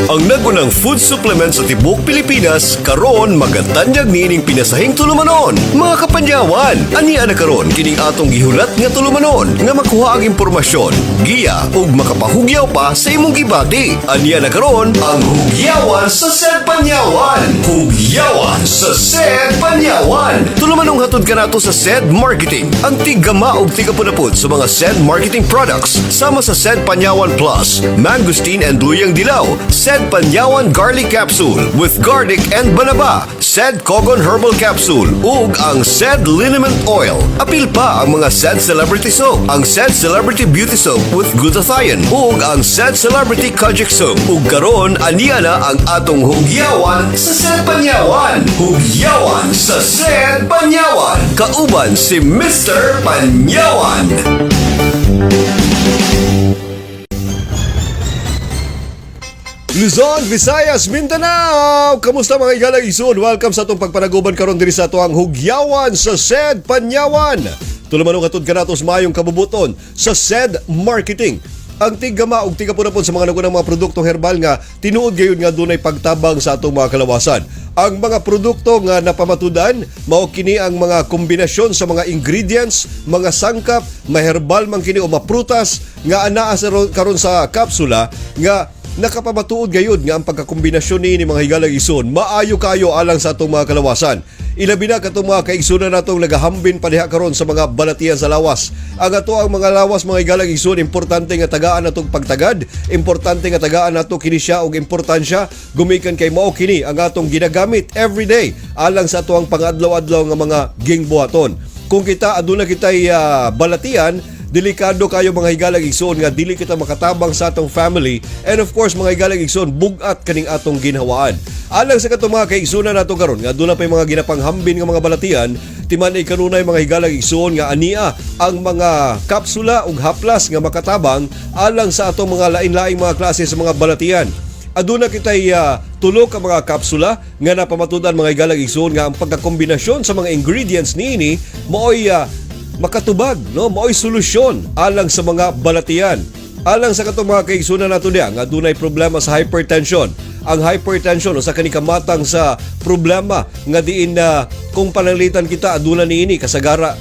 Ang nagunang food supplement sa tibuok Pilipinas karon magatanyag niining pinasahing tulumanon. Mga kapanyawan, ania na karon kining atong gihulat nga tulumanon nga makuha ang impormasyon, giya ug makapahugyaw pa sa imong gibati. Ania na karon ang Hugyawan sa Sed Panyawan. Hugyawan sa Sed Panyawan. Tulumanong hatod kanato sa Sed Marketing. Ang tiggama ug tigapunapod sa mga Sed Marketing products sama sa Sed Panyawan Plus, Mangosteen and Luyang Dilaw, Sed Panyawan Garlic Capsule with garlic and banaba, Sed Kogon Herbal Capsule, ug ang Sed Liniment Oil. Apil pa ang mga Sed Celebrity Soap, ang Sed Celebrity Beauty Soap with Glutathione, ug ang Sed Celebrity Kojic Soap. Ug karon aniya na ang atong Hugyawan sa Sed Panyawan. Hugyawan sa Sed Panyawan. Kauban si Mr. Panyawan. Luzon, Visayas, Mindanao! Kamusta, mga higalang igsoon? Welcome sa atong pagpanaguban karon diri sa atoang Hugyawan sa Sed Panyawan. Tulumanong hatod kanato sa maayong kabubuton sa Sed Marketing. Ang tiggama ug tigapunapon sa mga nagunang mga produktong herbal nga tinuod gayud nga dunay pagtabang sa atong mga kalawasan. Ang mga produkto nga napamatudan mao kini ang mga kombinasyon sa mga ingredients, mga sangkap, maherbal man kini o maprutas nga anaa sa karon sa kapsula nga nakapamatuod gayud nga ang pagkakombinasyon niini, mga higalang igsoon, maayo kayo alang sa atong mga kalawasan. Ilabi na katong mga kaigsunan natong nagahambin pa diha karon sa mga balatian sa lawas. Ang ato ang mga lawas, mga higalang igsoon, importante nga tagaan natong pagtagad, importante nga tagaan nato kini siya og importansya gumikan kay mao kini ang atong ginagamit everyday alang sa ato ang pangadlaw-adlaw nga mga gingbuhaton. Kung kita aduna kitay balatian, delikado kayo, mga higalang igsoon, nga dili kita makatabang sa atong family and of course, mga higalang igsoon, bugat kaning atong ginhawaan. Alang sa katong mga kaigsunan nato karon nga aduna pay mga ginapanghambin nga mga balatian, timan-ay kanunay, mga higalang igsoon, nga ania ang mga kapsula ug haplas nga makatabang alang sa atong mga lain-laing mga klase sa mga balatian. Aduna kitay tulo ka mga kapsula nga napamatudan, mga higalang igsoon, nga ang pagkakombinasyon sa mga ingredients niini maoy makatubag, no, maoy solusyon alang sa mga balatian. Alang sa katong mga kaigsunan nato diya nga dunay problema sa hypertension. Ang hypertension usa kani kamatang sa problema nga diin na kung pananglitan kita aduna niini kasagara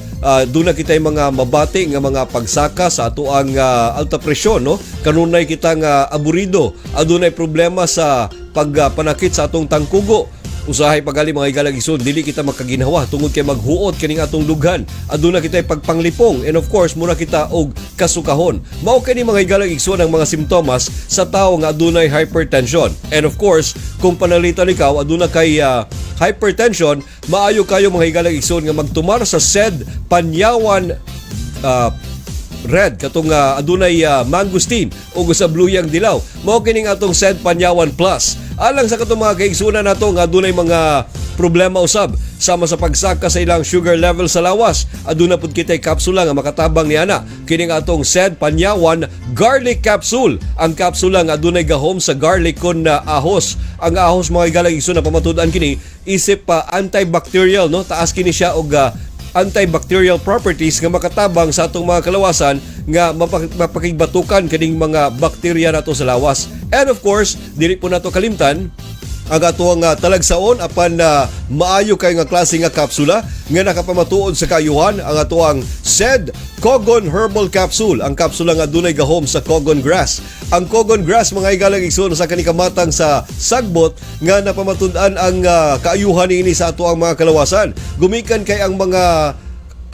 duna kitay mga mabati nga mga pagsaka sa atoang alta presyon, no? Kanunay kita nga aburido, adunay problema sa pagpanakit sa atong tangkugo. Usahay pagali, mga higalang igsoon, dili kita makaginhawa tungod kay maghuot kining atong dughan. Aduna kita pagpanglipong and of course mura kita og kasukahon. Mao kini, mga higalang igsoon, ang mga simptomas sa tawo nga adunay hypertension. And of course, kung pananglitan ikaw aduna kay hypertension, maayo kayo, mga higalang igsoon, nga magtumar sa Sed Panyawan Red katong adunay mangosteen ug sa luyang dilaw. Mao kining atong Sed Panyawan Plus. Alang sa katong mga kaigsunan nato nga adunay mga problema usab sama sa pagsaka sa ilang sugar level sa lawas, aduna pud kitay kapsula nga makatabang niana. Kining atong Sed Panyawan Garlic Capsule. Ang kapsula nga adunay gahom sa garlic kon na ahos. Ang ahos, mga higalang igsoon, na pamatud-an kini isip pa antibacterial, no? Taas kini siya og antibacterial properties nga makatabang sa atong mga kalawasan nga mapakigbatukan kining mga bakterya nato sa lawas. And of course, dili po nato kalimtan ang atuang talagsaon apan maayo kay nga klase nga kapsula nga nakapamatuod sa kaayuhan, ang atuang Sed Kogon Herbal Capsule. Ang kapsula nga adunay gahom sa Kogon Grass. Ang Kogon Grass, mga higalang igsoon, sa kanikamatang sa sagbot nga napamatud-an ang kaayuhan niini sa atoang mga kalawasan. Gumikan kay ang mga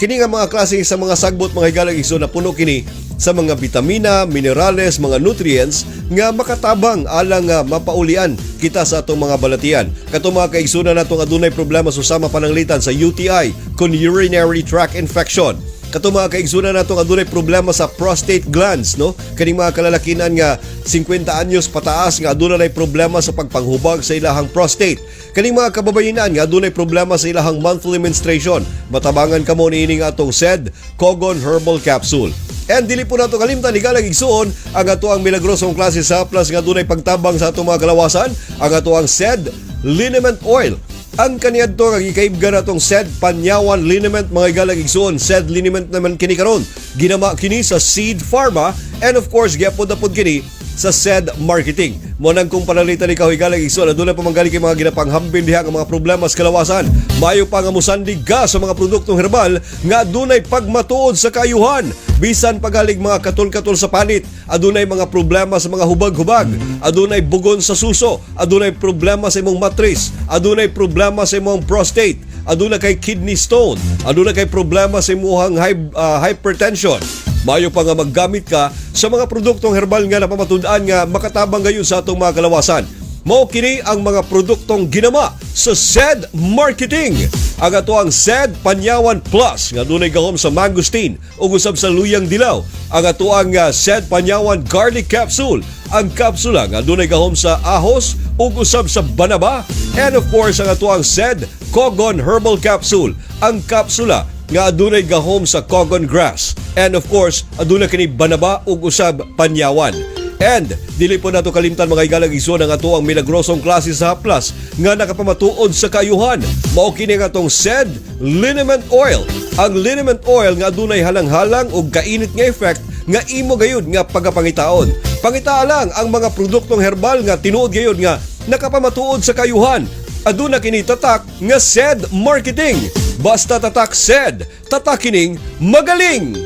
kini nga mga klase sa mga sagbot, mga higalang igsoon, na puno kini sa mga bitamina, minerales, mga nutrients nga makatabang alang nga mapaulian kita sa atong mga balatian. Katong mga kaigsunan natong adunay problema susama pananglitan sa UTI, kun urinary tract infection. Katong mga kaigsunan natong adunay problema sa prostate glands, no? Kaning mga kalalakinan nga 50 anyos pataas nga aduna nay problema sa pagpanghubag sa ilahang prostate. Kaning mga kababayenan nga adunay problema sa ilahang monthly menstruation, matabangan kamo niining atong Sed Kogon Herbal Capsule. And dili po nato kalimtan, higalang igsuon, ang ato ang milagrosong klase sa plus nga adunay pagtabang sa atong mga kalawasan, ang ato ang Sed Liniment Oil. Ang kaniadto nga gikaibgan natong Sed Panyawan Liniment, mga higalang igsuon, Sed Liniment naman kini karon. Ginama kini sa Seed Pharma And of course, gyapon na pod kini sa SED Marketing. Mao nang kung pananglitan ikaw, higalang igsoon, aduna pa manggali kay mga ginapanghambin diha nga mga problema sa kalawasan. Mayo pa nga musandig ka sa mga produktong herbal nga adunay pagmatuod sa kaayuhan. Bisan pagalig mga katol-katol sa panit, adunay mga problema sa mga hubag-hubag, adunay bugon sa suso, adunay problema sa imong matris, adunay problema sa imong prostate, aduna kay kidney stone, aduna kay problema sa imong hypertension. Mayo pa nga maggamit ka sa mga produktong herbal nga napamatud-an nga makatabang gayon sa atong mga kalawasan. Mao kini ang mga produktong ginama sa SED Marketing. Ang ato ang SED Panyawan Plus nga dunay gahom sa mangosteen ug usab sa luyang dilaw. Ang ato ang SED Panyawan Garlic Capsule, ang kapsula nga dunay gahom sa ahos ug usab sa banaba. And of course, ang ato ang SED Kogon Herbal Capsule, ang kapsula nga adunay gahom sa cogon grass. And of course, aduna kini banaba ug usab panyawan. And dili po nato kalimtan, mga higalang igsoon, ang ato ang milagrosong klase sa haplas nga nakapamatuod sa kaayuhan. Mao kini ang atong SED Liniment Oil. Ang liniment oil nga adunay halang-halang ug kainit nga effect nga imo gayud nga pagapangitaon. Pangitaa lang ang mga produktong herbal nga tinuod gayud nga nakapamatuod sa kaayuhan. Aduna kini tatak nga SED Marketing. Basta tatak SED, tatak kining magaling.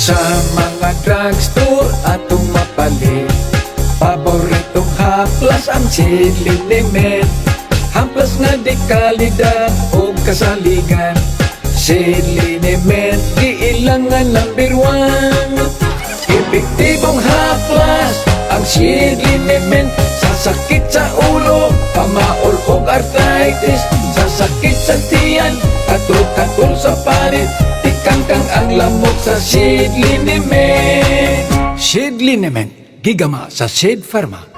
Sa mga drugstore atong mapalit, paboritong haplas ang Liniment. Haplas nga di kalidad o kasaligan, Liniment giilang nga number 1. Epektibong haplas ang Liniment. Sa sakit sa ulo, pamaol og arthritis, sa sakit sa tiyan, katol-katol sa panit, tikangkang ang lamok sa Seed Liniment. Seed Liniment, gigama sa Seed Pharma.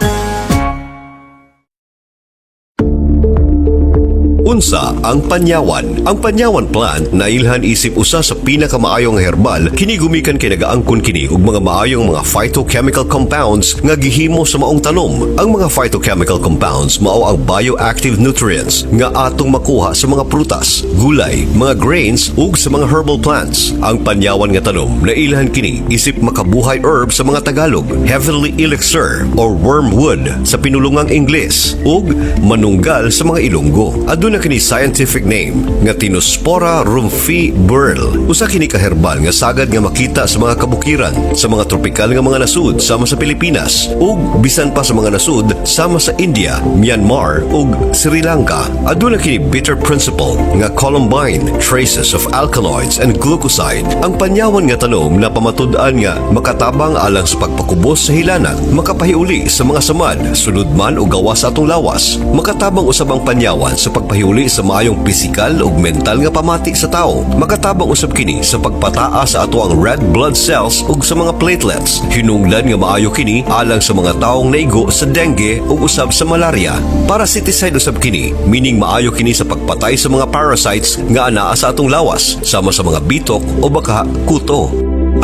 Unsa ang panyawan? Ang panyawan plant nailhan isip usa sa pinakamaayong herbal kini gumikan kay nagaangkon kini og mga maayong mga phytochemical compounds nga gihimo sa maong tanom. Ang mga phytochemical compounds mao ang bioactive nutrients nga atong makuha sa mga prutas, gulay, mga grains ug sa mga herbal plants. Ang panyawan nga tanom nailhan kini isip makabuhay herb sa mga Tagalog, heavenly elixir or wormwood sa pinulungang Ingles ug manunggal sa mga Ilonggo. Aduna kini scientific name nga Tinospora rumphi Burl. Usa kini ka herbal nga sagad nga makita sa mga kabukiran sa mga tropikal nga mga nasud sama sa Pilipinas ug bisan pa sa mga nasud sama sa India, Myanmar ug Sri Lanka. Aduna kini bitter principle nga columbine, traces of alkaloids and glucoside. Ang panyawan nga tanom na pamatud-an nga makatabang alang sa pagpakubos sa hilanat, makapahiuli sa mga samad, sulod man o gawas sa atong lawas. Makatabang usab ang panyawan sa pagpahiuli sa maayong pisikal ug mental nga pamati sa tao. Makatabang usab kini sa pagpataas sa ato ang red blood cells ug sa mga platelets. Hinungdan nga maayo kini alang sa mga taong naigo sa dengue ug usab sa malaria. Parasiticide usab kini, meaning maayo kini sa pagpatay sa mga parasites nga anaa sa atong lawas, sama sa mga bitok o baka kuto.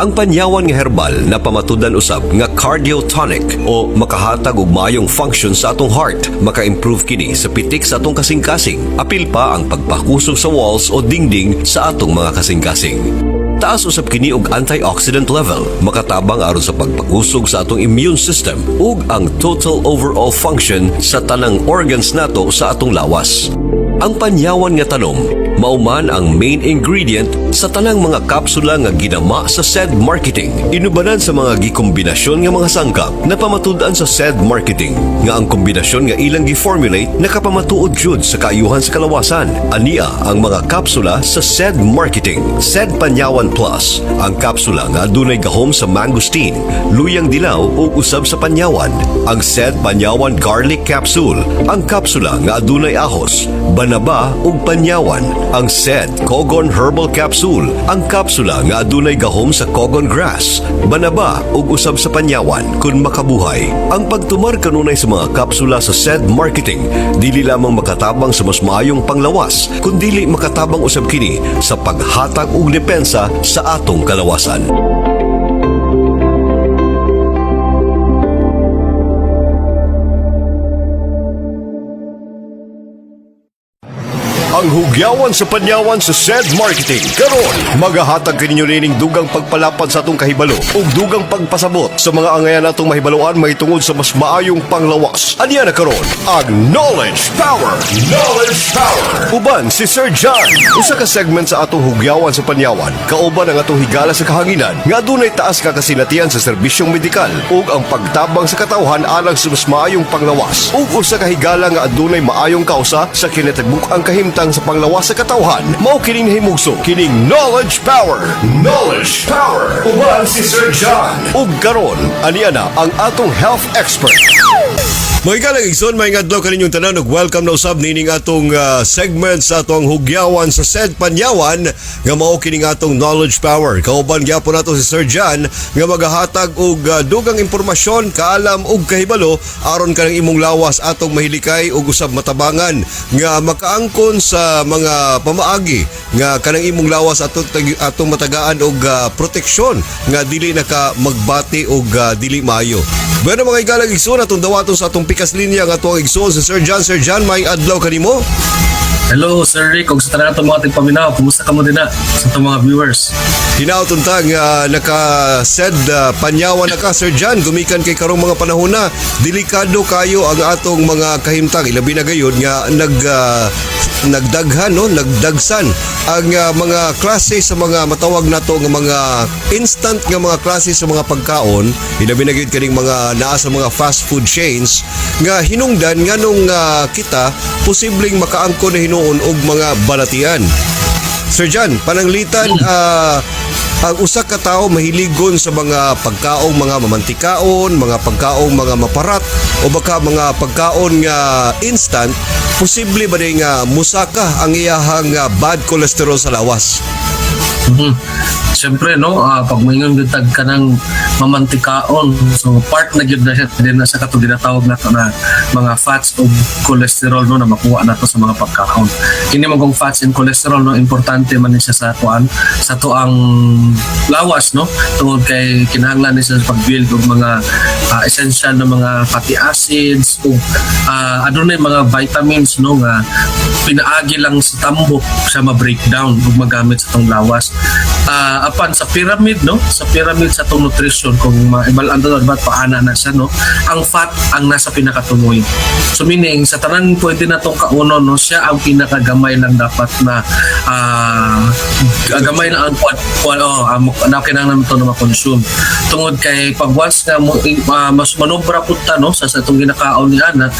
Ang panyawan nga herbal na pamatudan usab nga cardiotonic o makahatag og maayong function sa atong heart, maka-improve kini sa pitik sa atong kasing-kasing. Apil pa ang pagpakusog sa walls o dingding sa atong mga kasing-kasing. Taas usab kini og antioxidant level, makatabang aron sa pagpakusog sa atong immune system ug ang total overall function sa tanang organs nato sa atong lawas. Ang panyawan nga tanom, mauman ang main ingredient sa tanang mga kapsula nga ginama sa SED Marketing. Inubanan sa mga gikombinasyon nga mga sangkap na pamatud-an sa SED Marketing nga ang kombinasyon nga ilang gi-formulate nakapamatuod jud sa kaayuhan sa kalawasan. Ania ang mga kapsula sa SED Marketing. SED Panyawan Plus, ang kapsula nga adunay gahom sa mangosteen, luyang dilaw ug usab sa panyawan. Ang SED Panyawan Garlic Capsule, ang kapsula nga adunay ahos, banaba ug panyawan. Ang SED Kogon Herbal Capsule, ang kapsula nga adunay gahom sa kogon grass, banaba ug usab sa panyawan kun makabuhay. Ang pagtumar kanunay sa mga kapsula sa SED Marketing dili lamang makatabang sa mas maayong panglawas, kundili makatabang usab kini sa paghatag og depensa sa atong kalawasan. Ang hugyawan sa panyawan sa SED Marketing. Karon, magahatag kaninyo nining dugang pagpalapad sa atong kahibalo ug dugang pagpasabot sa mga angayan natong mahibaluan mahitungod sa mas maayong panglawas. Aniya na karon ang Knowledge Power. Knowledge Power. Uban si Sir John. Usa ka segment sa atong hugyawan sa panyawan. Kauban ang atong higala sa kahanginan nga adunay taas ka kasinatian sa serbisyong medikal ug ang pagtabang sa katawhan alang sa mas maayong panglawas. Ug usa ka higala nga adunay maayong kausa sa kinatibuk-ang kahimtang sa panglawas sa katawhan. Mao kining nahimugso kining Knowledge Power. Knowledge Power. Uban si Sir John. Ug karon, aniya na ang atong health expert. Mga igalang igsoon, may adlaw kaninyong tanan ug welcome na usab nining atong segment sa atong hugyawan sa SED Panyawan nga mao kining atong Knowledge Power. Kauban gyapon nato si Sir John nga magahatag og dugang impormasyon, kaalam ug kahibalo aron kanang imong lawas atong mahilikay ug usab matabangan nga makaangkon sa mga pamaagi nga kanang imong lawas atong matagaan og proteksyon nga dili na ka magbati og dili maayo. Bueno, mga igalang igsoon, atong dawaton sa atong pikas linya nga atong igsoon si Sir John. Sir John, may adlaw kanimo. Hello, Sir Rick. Ug sa tanan atong mga tigpaminaw, kumusta kamo dinha sa atong mga viewers? Hinaot unta nga naka-SED panyawan na ka, Sir John, gumikan kay karong mga panahon na delikado kayo ang atong mga kahimtang, ilabi na gayud nga nagdaghan, no, nagdagsan ang mga klase sa mga matawag nato nga mga instant nga mga klase sa mga pagkaon, ilabi na gyud kaning mga naa sa mga fast food chains nga hinungdan nganong kita posibleng makaangkon na hinuon og mga balatian. Sir John, pananglitan ang usa ka tawo mahiligon sa mga pagkaong mga mamantikaon, mga pagkaong mga maparat o baka mga pagkaon nga instant, posible ba din nga musaka ang iyahang bad cholesterol sa lawas? Siyempre, no, pag maingon gyud tag kanang mamantikaon, so part na gyud na siya din na sa katong ginatawag nato na mga fats o cholesterol, no, na makuha nato sa mga pagkaon. Kini man kung fats and cholesterol, no, importante man ni siya sa kuan, sa atoang lawas, no, tungod kay kinahanglan ni siya sa pag-build og mga essential na mga fatty acids o adunay mga vitamins, no, nga pinaagi lang sa tambok siya ma-breakdown ug magamit sa atong lawas. Apan sa pyramid, no, sa pyramid sa atong nutrition, kung maibal-an to ba't paana na siya, no, ang fat ang nasa pinakatungoy. So meaning sa tanan pwede na tong kaunon, no, siya ang pinakagamay lang dapat na gamay na ang kwan, kwan, oh, na kinahanglan to na ma-consume. Tungod kay pag once nga mo, mas manobra pud ta, no, sa atong ginakaon ni ana,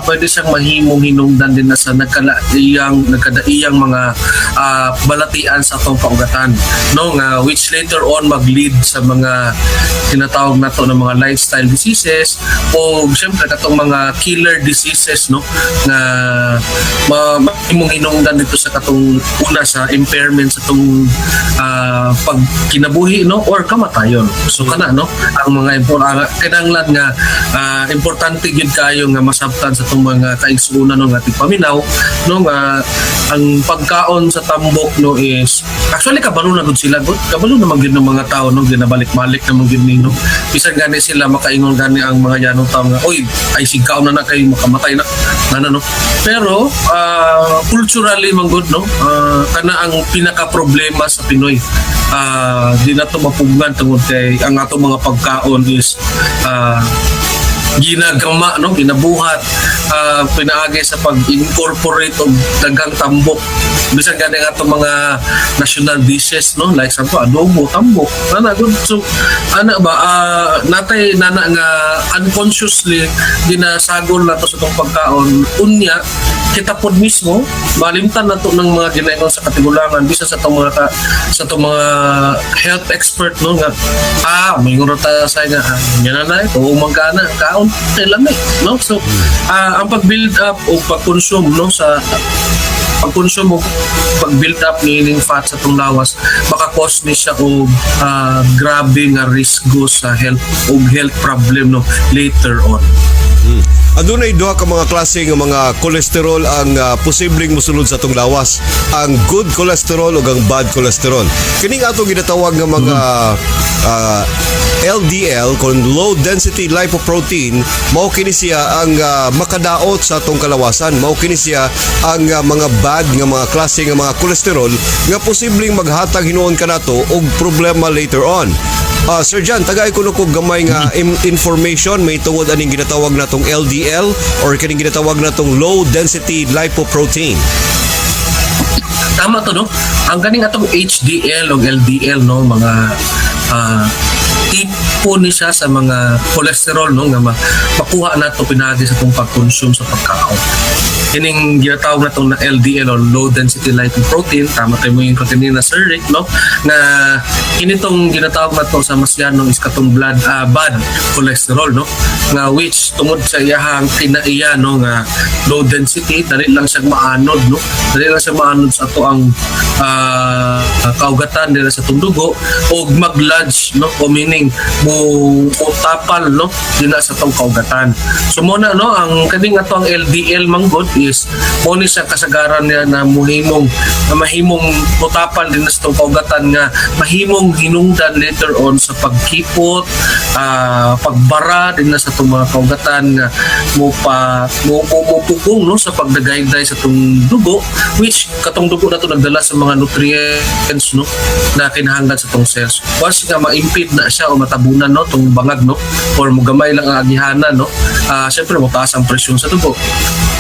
pwede siyang mahimong hinungdan din na sa nagkadaiyang mga balatian sa atong kaugatan, no, nga which later on mag-lead sa mga tinatawag nato ng mga lifestyle diseases o siyempre katong mga killer diseases, no, nga mahimong hinungdan dito sa katong una sa impairment sa atong pagkinabuhi, no, or kamatayon. So kana, no, ang mga kinahanglan nga importante gyud kayo nga masabtan sa atong mga kaigsuonan, no, nga tigpaminaw, no, nga ang pagkaon sa tambok, no, is actually kabalo na gud sila gud, kabalo naman gyud ng mga tao, no, ginabalik-balik naman gyud ni, no, bisan gani sila makaingon gani ang mga yanong tao nga, "Oy, ay sigkaon na na kay makamatay na na," no, pero culturally man gud, no, kana ang pinaka problema sa Pinoy, di na to mapugnan tungod kay ang atong mga pagkaon is ginagama, no, ginabuhat pinaagi sa pag-incorporate og daghang tambok. Bisan gani ang atong mga national dishes, no, like example adobo, tambok ana good. So ana ba, natay nana nga unconsciously ginasagol nato sa atong pagkaon. Unya kita pod mismo malimtan nato ng mga ginaingon sa katigulangan, bisan sa atong mga health expert, no, nga moingon ra ta sa nga yan na ito magana kaon kay lami, no. So ang pag-build up o pag-consume, no, sa pag-consume o pag-build up ni fat sa atong lawas, baka cause ni siya og grabe nga risgo sa health og health problem, no, later on. Adunay duha ka mga klase nga mga kolesterol ang posibleng mosulod sa atong lawas. Ang good cholesterol ug ang bad cholesterol. Kining atong ginatawag nga mga LDL kon low density lipoprotein, mao kini siya ang makadaot sa atong kalawasan. Mao kini siya ang mga bad nga mga klase nga mga kolesterol nga posibleng maghatag hinuon kanato og problema later on. Sir John, tagay ko kog gamay nga information may tungod aning ginatawag natong LDL or kining ginatawag natong low density lipoprotein. Tama to, no? Ang ganing atong HDL o LDL, no, mga tipo ni siya sa mga cholesterol, no, nga makuha nato pinaagi sa atong pag-consume sa pagkaon. Kining ginatawag natong na LDL o low density lipoprotein, tama tayo mo yung kanina, Sir Rick, no, na kini tong ginatawag nato sa masyano is katong blood bad cholesterol, no, nga which tungod sa iyahang kinaiya, no, nga low density, dali lang siyang maanod, no, dali lang siya maanod sa ato ang kaugatan nila sa atong dugo og mag-lodge, no, o meaning mo tapal, no, dina sa atong kaugatan. So mo na, no, ang kaning ato ang LDL manggod is mo ni siya kasagaran niya na muhimong na mahimong mutapal din sa atong kaugatan nga mahimong hinungdan later on sa pagkipot, pagbara din na sa atong mga kaugatan nga mo pa mo pugong, no, sa pagdagayday sa atong dugo, which katong dugo na to nagdala sa mga nutrients, no, na kinahanglan sa atong cells. Once nga ma-impede na siya o matabunan, no, tong bangag, no, or mugamay lang ang agihanan, no, syempre mo taas ang presyon sa dugo.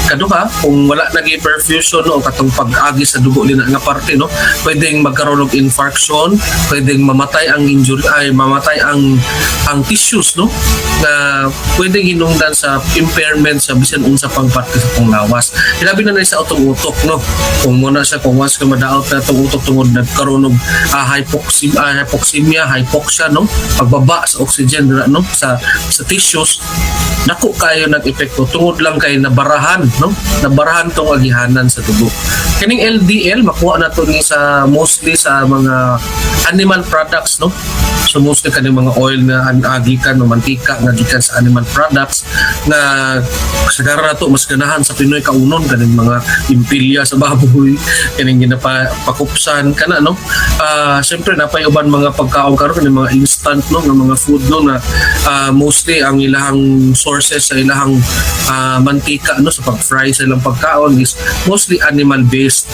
Kaduha, kung wala nagi perfusion, no, o katong pag-agi sa dugo nila nga parte, no, pwedeng magkaroon og infarction, pwedeng mamatay ang injury ay mamatay ang tissues, no, na pwedeng hinungdan sa impairment sa bisan unsa pang parte sa atong lawas, hilabi na na sa atong utok, no. Kung muna siya, kung once ka madaot na atong utok tungod nagkaroon og hypoxemia, hypoxia, no, pagbaba sa oxygen dira, no, sa tissues, dako kayo nag-epekto tungod lang kay nabarahan, no, nabarahan tong agihanan sa dugo. Kining LDL makuha na to ni sa mostly sa mga animal products, no. So mostly kaning mga oil nga agikan o mantika nga gikan sa animal products na kasagaran nato mas ganahan sa Pinoy kaunon, kaning mga impilya sa baboy, kaning ginapakupsan kana, no. Syempre napay uban mga pagkaon karon, kaning mga instant, no, nga mga food, no, na mostly ang ilahang sources sa ilahang mantika, no, sa pag-fry sa ilang pagkaon is mostly animal based.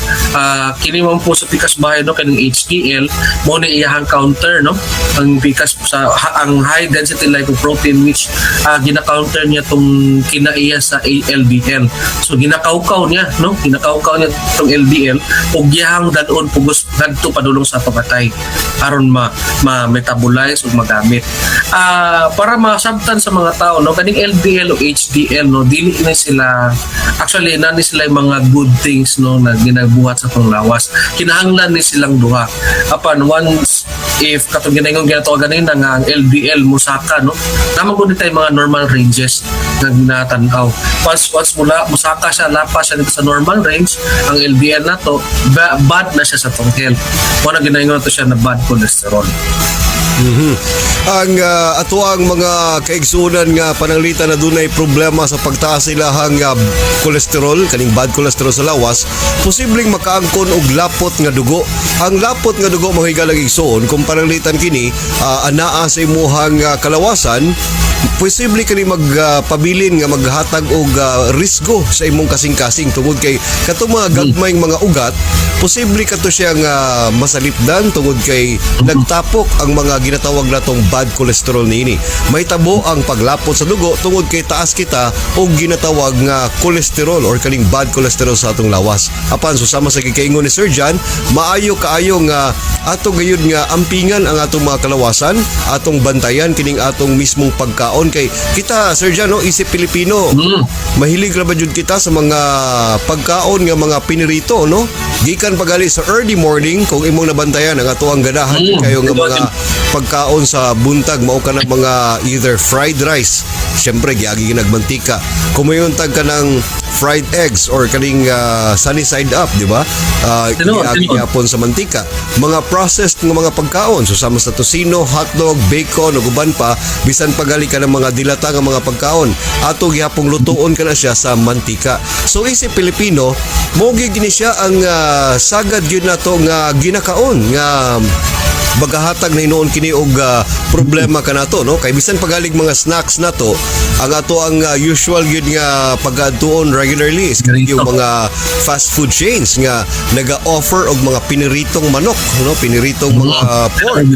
Kini man po sa pikas bahay, no, kaning HDL mo ni iyahang counter, no, ang pikas sa ang high density lipoprotein, which gina-counter niya tong kinaiya sa LDL. So ginakawkaw niya, no, ginakawkaw niya tong LDL ug iyahang dad-on pugos ngadto padulong sa pagkatay aron ma, ma-metabolize ug magamit. Para masabtan sa mga tao, no, kaning LDL o HDL, no, dili na sila, actually nani sila yung mga good things, no, na ginabuhat sa atong lawas. Kinahanglan ni silang duha. Apan once if katong ginaingon ginato ganina nga ang LDL musaka, no, naman gud tayo mga normal ranges nga ginatan-aw. Once mula musaka siya, lapas siya dito sa normal range ang LDL nato, bad na siya sa atong health. Mo na ginaingon nato siya na bad cholesterol. Ang ato ang mga kaigsunan nga pananglitan na dunay problema sa pagtaas ilahang kolesterol, kaning bad cholesterol sa lawas, posibleng makaangkon og lapot nga dugo. Ang lapot nga dugo, mga higalang igsoon, kung pananglitan kini anaa sa imuhang kalawasan, posible kini magpabilin nga maghatag og risgo sa imong kasing-kasing tungod kay katong mga gagmayng mga ugat, posible kato siyang masalipdan tungod kay nagtapok ang mga ginatawag natong bad cholesterol niini. Mahitabo ang paglapot sa dugo tungod kay taas kita og ginatawag nga cholesterol or kaning bad cholesterol sa atong lawas. Apan susama sa gikaingon ni Sir John, maayo kaayo nga ato gayud nga ampingan ang atong mga kalawasan, atong bantayan kining atong mismong pagkaon kay kita, Sir John, no, isip Pilipino, mahilig ra ba jud kita sa mga pagkaon nga mga pinirito, no? Gikan pagali sa early morning, kung imong nabantayan ang ato ang ganahan kayo nga mga pagkaon sa buntag, mao ka ng mga either fried rice, syempre giagi nagmantika. Kung mayuntag ka ng fried eggs or kaning sunny side up, di ba? Tinuod, giagi tinuod. gyapon sa mantika. Mga processed nga mga pagkaon, so sama sa tocino, hotdog, bacon ug uban pa, bisan pagali ka ng mga dilata nga mga pagkaon, ato gihapong lutuon ka na siya sa mantika. So isip Pilipino, mo gyud ni siya ang sagad gyud nato nga ginakaon nga bagahatag na hinuon kini og problema kanato, no? Kay bisan pagalig mga snacks nato, ang ato ang usual gyud nga pagkaadtuon regularly is Pirito. yung mga fast food chains nga naga-offer og mga piniritong manok, no, piniritong mga pork.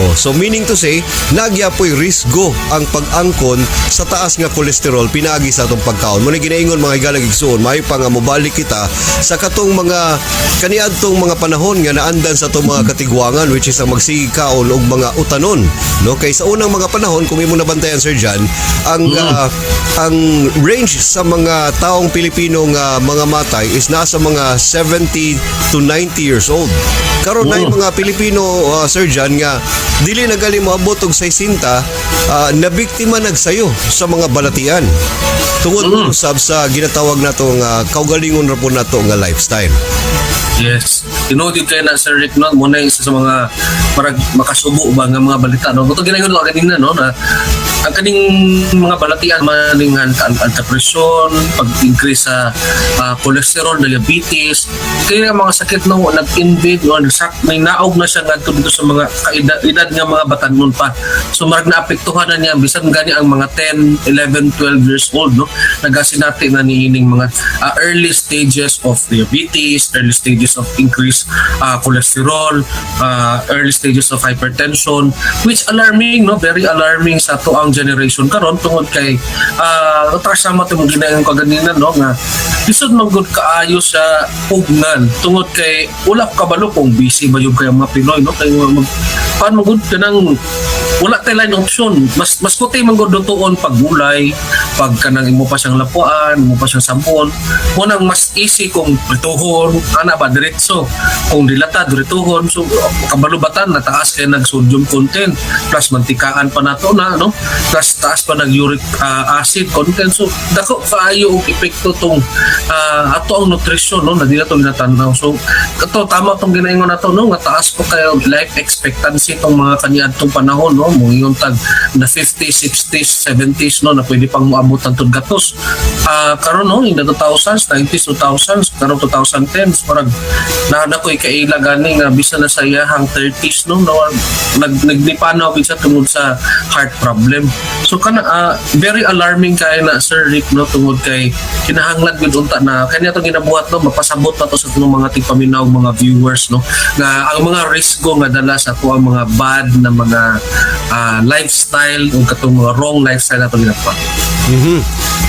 Oh, so meaning to say, nagyapoy risgo ang pag-angkon sa taas nga kolesterol pinaagi sa atong pagkaon. Mo ni ginaingon, mga higalag igsuon, maayo pa nga mobalik kita sa katong mga kaniadtong mga panahon nga naandan sa atong mga katigwangan, which is ang magsige kaon og mga utanon, no? Kay sa unang mga panahon, kung imong nabantayan, Sir John, ang range sa mga taong Pilipino nga mga matay is nasa mga 70 to 90 years old. Karon na yung mga Pilipino, Sir John, nga dili na gali moabot og 60, nabiktima nagsayo sa mga balatian tungod usab sa ginatawag nato nga kaugalingon ra po nato nga lifestyle. Yes. Tinuod yun kayo na, Sir Rick, no? Muna yung isa sa mga parang makasubo ba nga mga balita, no? Ito ginayon lang kanina, no? Na ang kaning mga balatian maning ang depression, pag-increase sa cholesterol, diabetes, kaya ang mga sakit, no, nag-invade no, nagsak may naog na siya ngadto dito sa mga kaedad edad nga mga batanon pa. So marag naapektuhan na niya bisan gani ang mga 10, 11, 12 years old, no, nagasinati na niining mga early stages of diabetes, early stages of increased cholesterol, early stages of hypertension, which alarming, no, very alarming sa atoang generation karon tungod kay sama tong ginayon kaganina, no, nga lisod man gud kaayo sa pugnan tungod kay wala ko kabalo kung busy ba yung kay mga Pinoy, no, kay mag paano gud kanang wala tay line option, mas kuti man gud lutuon pag gulay, pag kanang imo pa siyang lapuan, imo pa siyang sampon, mo nang mas easy kung prituhon ana ba, diretso kung dilata, dirituhon. So kabalubatan na taas kay nag sodium content plus mantikaan pa nato na, no, plus taas pa nag uric acid content. So dako kaayo og epekto tong ato ang nutrisyon, no, na di nato ginatanaw. So kato tama tong ginaingon nato, no, nga taas po kayo life expectancy tong mga kaniadtong panahon, no, moingon tag na 50s, 60s, 70s, no, na pwede pang moabot ang gatos. Karon, no, in the 2000s, 90s, 2000s, karon 2010s, parang na ko'y kaila gani nga bisan na sa iyahang 30s, no, na nagnipanaw gid siya tungod sa heart problem. So kana very alarming kay na, Sir Rick, no, tungod kay kinahanglan gud unta na kanya tong ginabuhat, no, mapasabot na to sa atong mga tigpaminaw, mga viewers, no, nga ang mga risgo nga dala sa ato ang mga bad na mga lifestyle ug katong mga wrong lifestyle ato ginabuhat.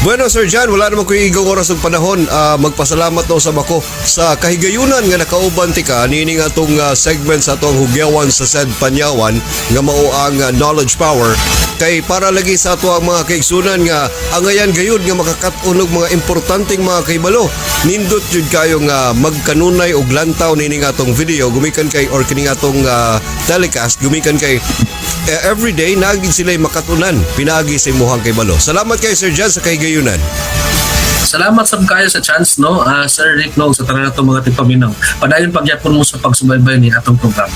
Bueno, Sir John, wala naman ko igong oras ug panahon. Magpasalamat no sa ako sa kahigayunan nga nakauban tika niini nga atong segment sa atong hugyawan sa said Panyawan nga mao ang knowledge power, kay para lagi sa ato ang mga kaigsunan nga angayan gayud nga makakat-on og mga importanteng mga kahibalo. Nindot jud kayo nga magkanunay og lantaw niini nga atong video gumikan kay or kini nga atong telecast gumikan kay everyday nagin sila makatunan pinaagi sa imuhang kahibalo. Salamat kay Sir John sa kahigayunan. Salamat sab kayo sa chance, no, Sir Rick, no, sa tanan natong mga tigpaminaw. Padayon pagyapon mo sa pagsubaybay ni atong programa.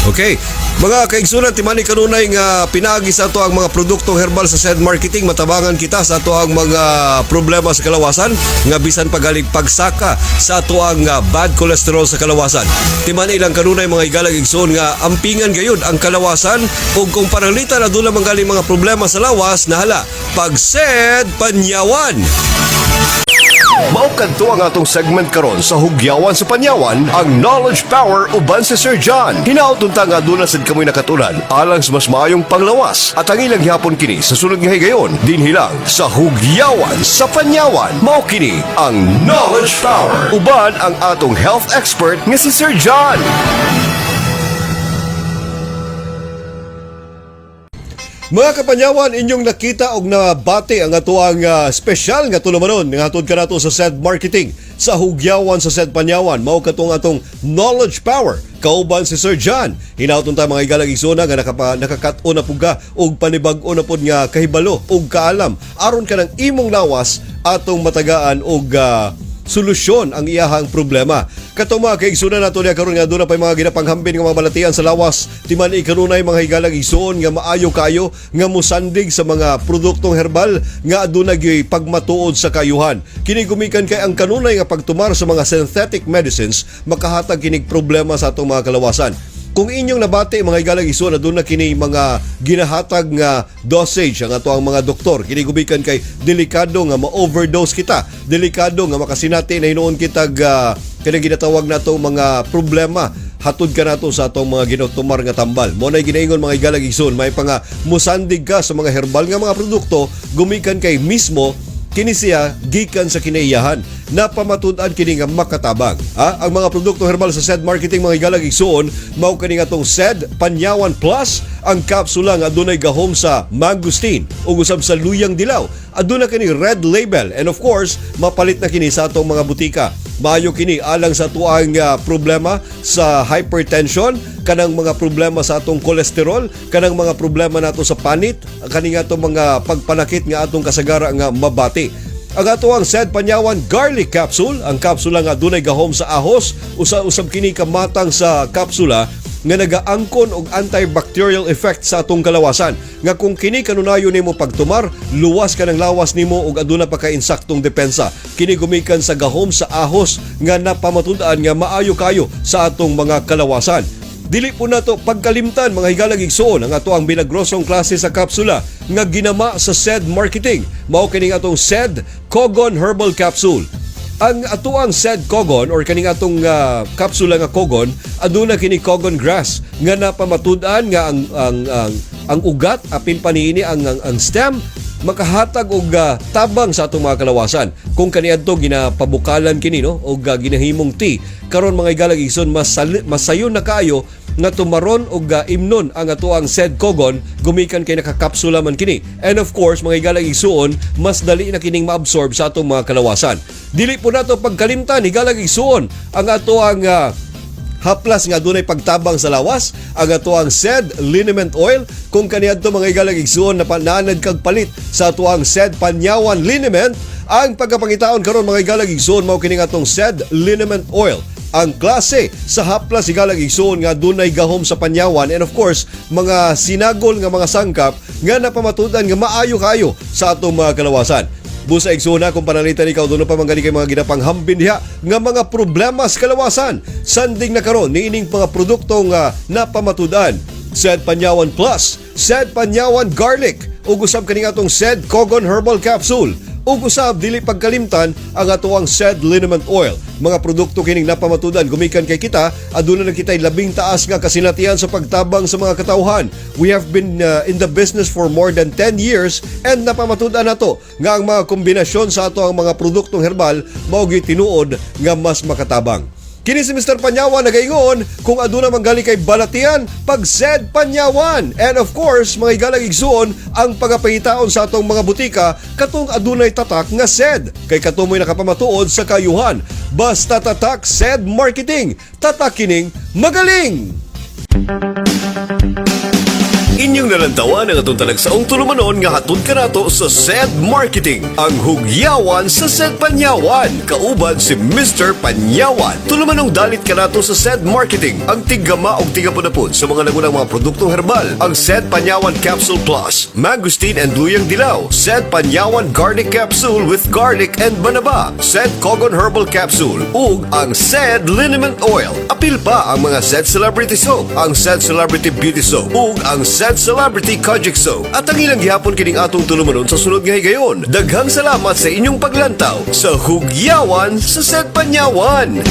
Okay. Mga kaigsunan, timani kanunay nga pinaagi sa ato ang mga produktong herbal sa said marketing, matabangan kita sa ato ang mga problema sa kalawasan nga bisan pagalig pagsaka sa ato ang bad cholesterol sa kalawasan. Timani ilang kanunay, mga higalag igsoon, nga ampingan gayud ang kalawasan ug kung pananglitan aduna man galing mga problema sa lawas, nahala pag said Panyawan. Mao kadto ang atong segment karon sa Hugyawan sa Panyawan, ang Knowledge Power uban si Sir John. Hinaot unta nga aduna sad kamoy nakatunan alang sa mas maayong panglawas at ang ilang gihapon kini sa sunod nga higayon dinhi lang sa Hugyawan sa Panyawan. Mao kini ang Knowledge Power uban ang atong health expert nga si Sir John. Mga kapanyawan, inyong nakita og nabati ang atoang espesyal nga tulumanon nga hatod kanato sa SED Marketing sa hugyawan sa SED Panyawan. Mao katong atong knowledge power kauban si Sir John. Hinauton ta, mga higalang igsoona, nga nakakat-on na pud ka og panibag-o na pud nga kahibalo og kaalam aron kanang imong lawas atong matagaan og solusyon ang iyahang problema. Kato, mga kaigsunan nato niya karon nga aduna pa mga ginapanghambin nga mga balatian sa lawas, timan kanunay, mga higalang igsoon, nga maayo kayo nga musandig sa mga produktong herbal nga aduna gyoy pagmatuod sa kayuhan. Kini gumikan kay ang kanunay nga pagtumar sa mga synthetic medicines, makahatag kinig problema sa atong mga kalawasan. Kung inyong nabati, mga higalang igsoon, aduna kini mga ginahatag nga dosage ang ato ang mga doktor. Kini gumikan kay delikado nga ma-overdose kita. Delikado nga makasinati na hinuon kitag kanang ginatawag nato mga problema hatod kanato sa atong mga ginutumar nga tambal. Mao nay ginaingon, mga higalang igsoon, may pa nga musandig ka sa mga herbal nga mga produkto gumikan kay mismo kini siya gikan sa kinaiyahan, napamatud-an kini nga makatabang. Ah, ang mga produkto herbal sa SED Marketing, mga higalang igsoon, mao kani nga atong SED Panyawan Plus, ang kapsula nga adunay gahom sa mangosteen ug usab sa luyang dilaw. Aduna kini red label and of course mapalit na kini sa atong mga butika. Maayo kini alang sa tuang problema sa hypertension, kanang mga problema sa atong kolesterol, kanang mga problema nato sa panit, kani nga atong mga pagpanakit nga atong kasagara nga mabati. Ang ato ang SED Panyawan Garlic Capsule, ang kapsula nga adunay gahom sa ahos, usa usab kini kamatang sa kapsula nga nagaangkon og antibacterial effect sa atong kalawasan. Nga kung kini kanunayon nimo pagtumar, luwas ka ng lawas nimo ug aduna pa kay insaktong depensa. Kini gumikan sa gahom sa ahos nga napamatud-an nga maayo kayo sa atong mga kalawasan. Dili po nato pagkalimtan, mga higalang igsoon, ang ato ang milagrosong klase sa kapsula nga ginama sa SED Marketing. Mao kining atong SED Kogon Herbal Capsule. Ang atoang SED Kogon or kaning atong kapsula nga Kogon, aduna kini Kogon grass nga napamatud-an nga ang ugat apil pa niini ang stem makahatag og tabang sa atong mga kalawasan. Kung kaniadto ginapabukalan kini, no, og ginahimong tea, karon, mga higalang igsoon, masayon na kaayo nga tumaron og imnon ang atoang SED Kogon gumikan kay nakakapsula man kini. And of course, mga higalang igsuon, mas dali na kining maabsorb sa atong mga kalawasan. Dili po nato pagkalimtan, higalang igsuon, ang atoang haplas nga adunay pagtabang sa lawas, ang atoang SED Liniment Oil. Kung kaniadto, mga higalang igsuon, na naanad kag palit sa atoang SED Panyawan Liniment, ang pagkapangitaon karon, mga higalang igsuon, mao kining atong SED Liniment Oil, ang klase sa haplas, higalang igsuon, nga dunay gahom sa panyawan and of course mga sinagol nga mga sangkap nga napamatudan nga maayo kayo sa atong mga kalawasan. Busa, igsoon, kung pananglitan ikaw doon pa manggali kay mga ginapanghambin diha nga mga problema sa kalawasan, sanding na karon niining mga produktong napamatudan. SED Panyawan Plus, SED Panyawan Garlic, ug usab kani atong SED Kogon Herbal Capsule. Ug usab dili pagkalimtan ang atoang SED Liniment Oil. Mga produkto kining napamatudan gumikan kay kita aduna na kitay labing taas nga kasinatian sa pagtabang sa mga katawhan. We have been in the business for more than 10 years and napamatudan nato nga ang mga kombinasyon sa ato ang mga produktong herbal mao gyud tinuod nga mas makatabang. Kini si Mr. Panyawan nagaingon, kung aduna manggali kay balatian, pag SED Panyawan. And of course, mga higalang igsuon, ang pagapangitaon sa atong mga butika katong adunay tatak nga SED kay katumoy nakapamatuod sa kayuhan. Basta tatak SED Marketing, tatak kining magaling. Inyong nalantawan ang atong talagsaong tulumanon nga hatod kanato sa SED Marketing, ang hugyawan sa SED Panyawan, kauban si Mr. Panyawan. Tulumanong dalit kanato sa SED Marketing, ang tiggama og tigapunapod sa mga nangunang mga produktong herbal, ang SED Panyawan Capsule Plus, Mangosteen and Luyang Dilaw, SED Panyawan Garlic Capsule with Garlic and Banaba, SED Kogon Herbal Capsule, ug ang SED Liniment Oil. Apil pa ang mga SED Celebrity Soap, ang SED Celebrity Beauty Soap, ug ang SED Celebrity Kojic Soap. At ang ilang gihapon kining atong tulumanon sa sunod nga higayon. Daghang salamat sa inyong paglantaw sa hugyawan sa SED Panyawan.